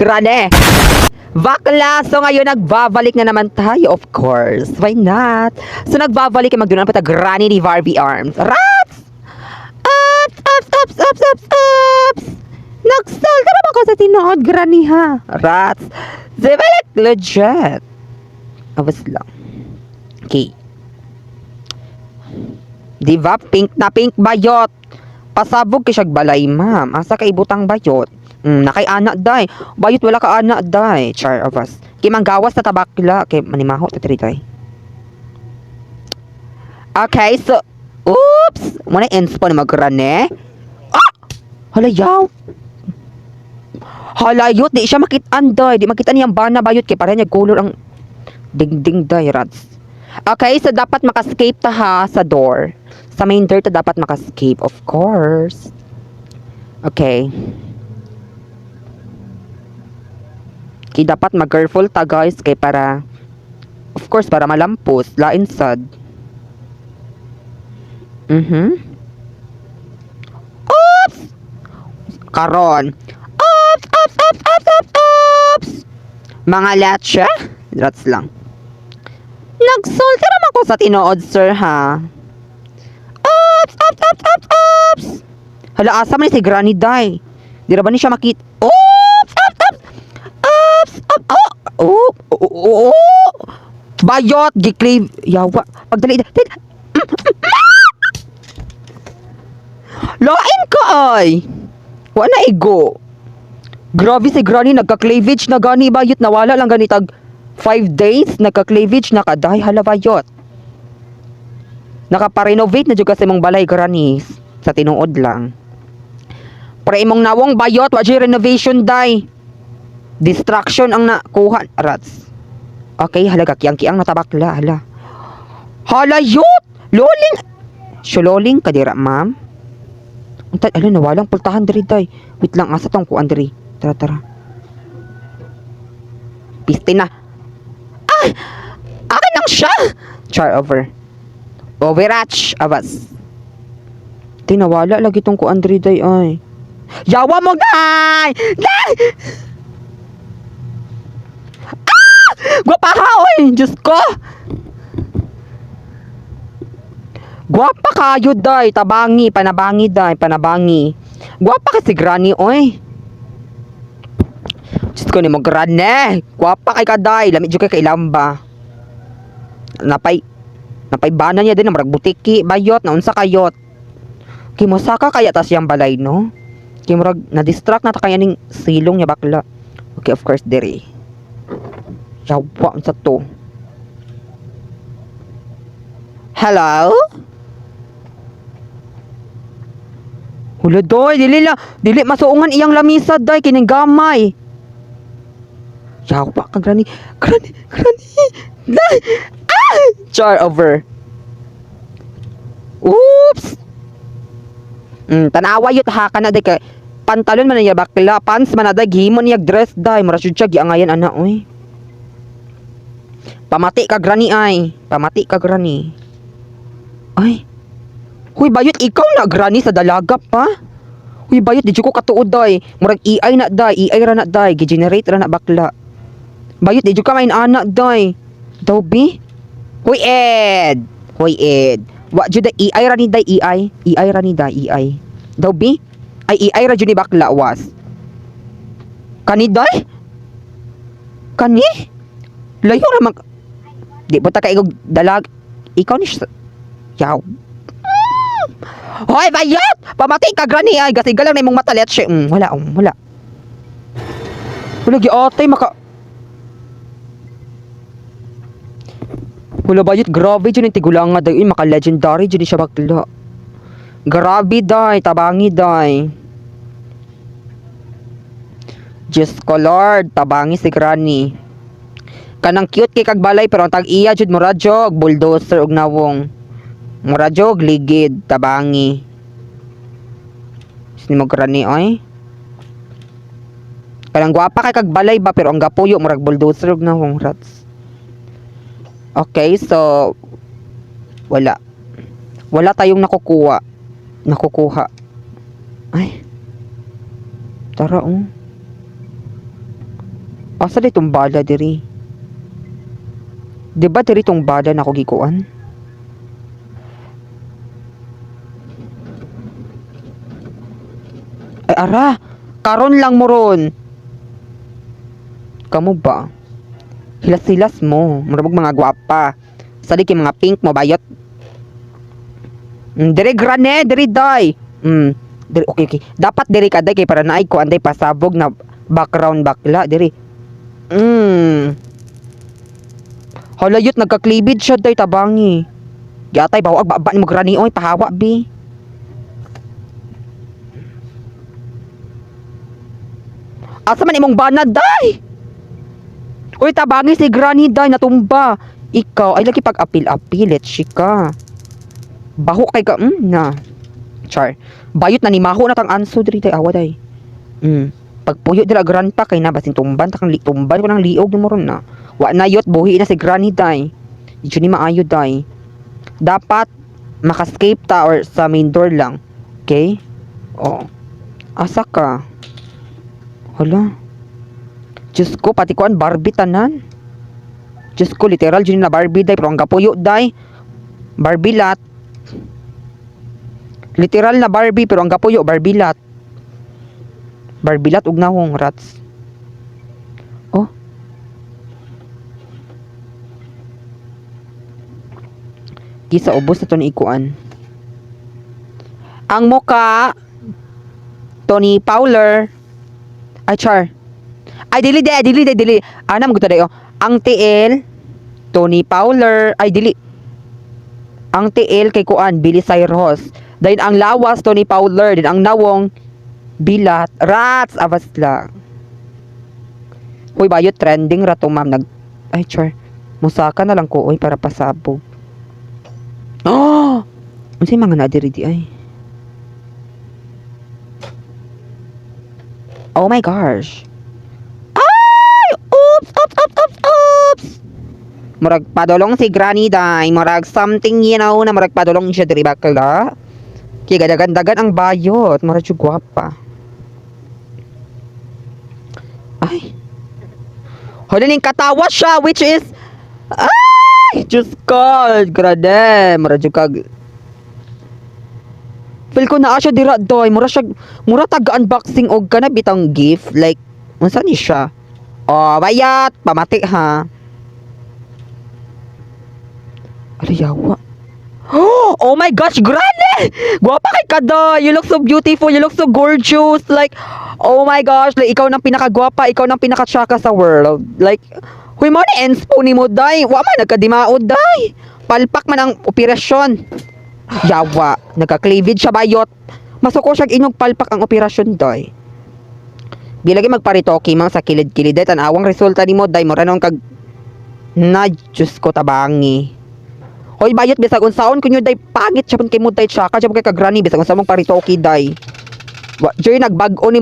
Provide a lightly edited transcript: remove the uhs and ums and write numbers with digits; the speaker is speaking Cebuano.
Granny. Bakla! So ngayon nagbabalik na naman tayo, of course. Why not? So nagbabalik ay magdunan pa ta Granny ni Barbie Arms. Rats! Ups, ups, ups, ups, ups, ups! Nagsulta naman ko sa tinuod, Granny ha. Rats! Diba like legit? Awas lang. Okay. Diba? Pink na pink bayot. Pasabog kay siyag balay, ma'am. Asa kay ibutang bayot? Nakay anak day. Bayot wala ka anak day. Char of us. Kay manggawas na tabakla. Kay manimaho ta diri day. Okay, so oops! Muna inspo ni magrane. Ah! Halayaw. Halayot, di siya makitaan day. Di makitaan niyang bana bayot kay pareha niya color ang dingding day rats. Okay, so dapat makascape ta ha sa door. Sa main door ta dapat makascape, of course. Okay. Kay dapat mag-careful ta guys kay para of course para malampos, lain sad. Oops! Karon. Oops, oops, oops, oops, oops, oops. Mga latcha? Rats lang. Nagsulti naman ko sa tinuod, sir, ha? Oops, oops, oops, oops, oops! Hala, asa man ni si Granny Day? Di ra ba ni siya makit? Oops, oops, oops! Oops, oops, oh, oh, oh, oh, oh. Bayot, giklave. Yawa. Pagdali. Dali. Lain ka ay. Wa na igo. Grabe si Granny, nagka-cleavage na gani bayot. Nawala lang gani tag 5 days, nagka-cleavage na ka. Dahi hala bayot. Nakapa-renovate na jud kasi mong balay Granny. Sa tinuod lang. Pre imong nawong bayot, wa jud renovation day. Distraction ang nakuha rats. Okay, halaga kiyang-kiyang natabakla hala. Halayot! Loling! Shuloling kadira, ma'am. Unta, ala, nawalang pultahan diri day. Wait lang, asa tong kuan diri. Tara, tara. Piste na. Ah! Akin lang siya! Char over. Overatch, abas. Tinawala lagi tong kuan diri day ay. Yawa mo day! Day! Ah! Gwapaha oy! Diyos ko! Gwapa kayo day, tabangi, panabangi day, panabangi. Gwapa ka si Granny oy. Diyos ko ni mo Granny. Gwapa kay kaday, lami jud kay kailamba. Napay napay bana niya din murag butiki, bayot na unsa kayot. Kay mosaka kaya tas yang balay no. Kay murag na-distract na ta kaya ning silong niya bakla. Okay, of course diri. Yawa unsa to? Hello? Hula doy, dili la, dili masuungan iyang lamisa day kining gamay. Yawa ka granny, granny, granny. Day! Ah! Char over. Oops. Tanawa yut ha kana day kay pantalon man niya bakla, pants man na day gihimo niya dress day, mura jud siya giangayan ana oy. Pamati ka granny ay, pamati ka granny. Ay. Huy bayot ikaw na granny sa dalaga pa. Huy bayot di jud ko katuod day. Murag AI na day, AI ra na day, gi-generate ra na bakla. Bayot di jud ka main ana day. Daw bi? Huy Ed. Huy Ed. Wa jud day AI ra ni day AI. AI ra ni day AI. Daw bi? Ay AI ra jud ni bakla was. Kani day? Kani? Layo ra mag Di ba ta kaigog dalag? Ikaw ni siya. Yaw. Hoy, bayot! Pamati ka, granny! Ay, gasiga lang na imong mata, leche. Wala, wala. Wala, giatay, maka... Wala, bayot, grabe dyan yung tigulang nga, day. Uy, maka-legendary dyan siya bakla. Grabe, day. Tabangi, day. Diyos ko, Lord. Tabangi si granny. Kanang cute kay kagbalay, pero ang tag-iya, jud mura jog, bulldozer og nawong. Mura jog, ligid, tabangi. Sino mo granny oy? Kanang gwapa kay kagbalay ba pero ang gapuyo murag bulldozer og nawong rats. Okay, so wala. Wala tayong nakukuha. Nakukuha. Ay. Tara oh. Asa di tong bala diri? Di ba diri tong bala na ako gikuan? Ay ara, karon lang mo ron. Kamo ba? Hilas-hilas mo, murag mga gwapa. Sali kay mga pink mo bayot. Dire grane, dire day. Dire okay. Dapat dire ka day kay para naay ko anday pasabog na background bakla dire. Halayot nagkaklibid siya day tabangi. Yatay bawag baba ni mo granny oy pahawa bi. Asa man imong banad day? Uy, tabangi si granny day natumba. Ikaw ay lagi pag-apil-apil, chika. Baho kay ka, na. Char. Bayot na ni maho na tang anso diri day awa day. Pagpuyo dira grandpa kay na basin tumban ta kang tumban ko nang liog nimo ron na. Wa na yot buhi na si granny day. Di jud ni maayo day. Dapat makascape ta or sa main door lang. Okay? Oh. Asa ka? Hala. Diyos ko, pati kuan Barbie tanan. Diyos ko, literal, jud na Barbie day. Pero ang gapuyo day. Barbie lat. Literal na Barbie, pero ang gapuyo, Barbie lat. Barbie lat, ug nahong rats. Oh. Kisa ubos na to ni ikuan. Ang muka, Tony Fowler. Ay, char. Ay, dili, di, dili, di, dili. Ana, mo oh. Ang tiil, Tony Fowler. Ay, dili. Ang tiil kay kuan, Billy Cyrus. Dayon ang lawas, Tony Fowler. Din ang nawong, Bilat. Rats, abas lang. Uy, bayot, trending rato, ma'am. Nag, ay, char. Musaka na lang ko, uy, para pasabog. Oh! Unsay mga nadiri di ay? Oh my gosh. Ay! Oops! Oops! Oops! Oops! Oops! Murag padulong si Granny day. Murag something, na murag padulong siya diri bakla. Kay gadagan-dagan ang bayot. Murag siya gwapa. Ay. Hala ning katawa siya, which is ay! Diyos ko! Grabe! Murag siya kag feel ko naa siya dira doy. Mura siya, mura taga-unboxing og kana bitang gift. Like, unsa ni siya? Oh, bayat! Pamati ha. Alayawa. Oh my gosh, Granny! Guwapa kay ka doy. You look so beautiful. You look so gorgeous. Like, oh my gosh, like ikaw nang pinakagwapa, ikaw nang pinakatsaka sa world. Like, huy mo ni inspo ni mo day. Wa man nagkadimaod day. Palpak man ang operasyon. Yawa, nagka-cleavage siya bayot. Masuko siya inyong palpak ang operasyon day. Bilagi magparitoki mang sa kilid-kilid day tan-awang resulta nimo day mura nung kag na Diyos ko tabangi. Hoy bayot bisag unsaon kunyo day pangit siya pud kay mo day tsaka siya pud kay ka granny bisag unsa mong paritoki day. Wa joy nagbag-o ni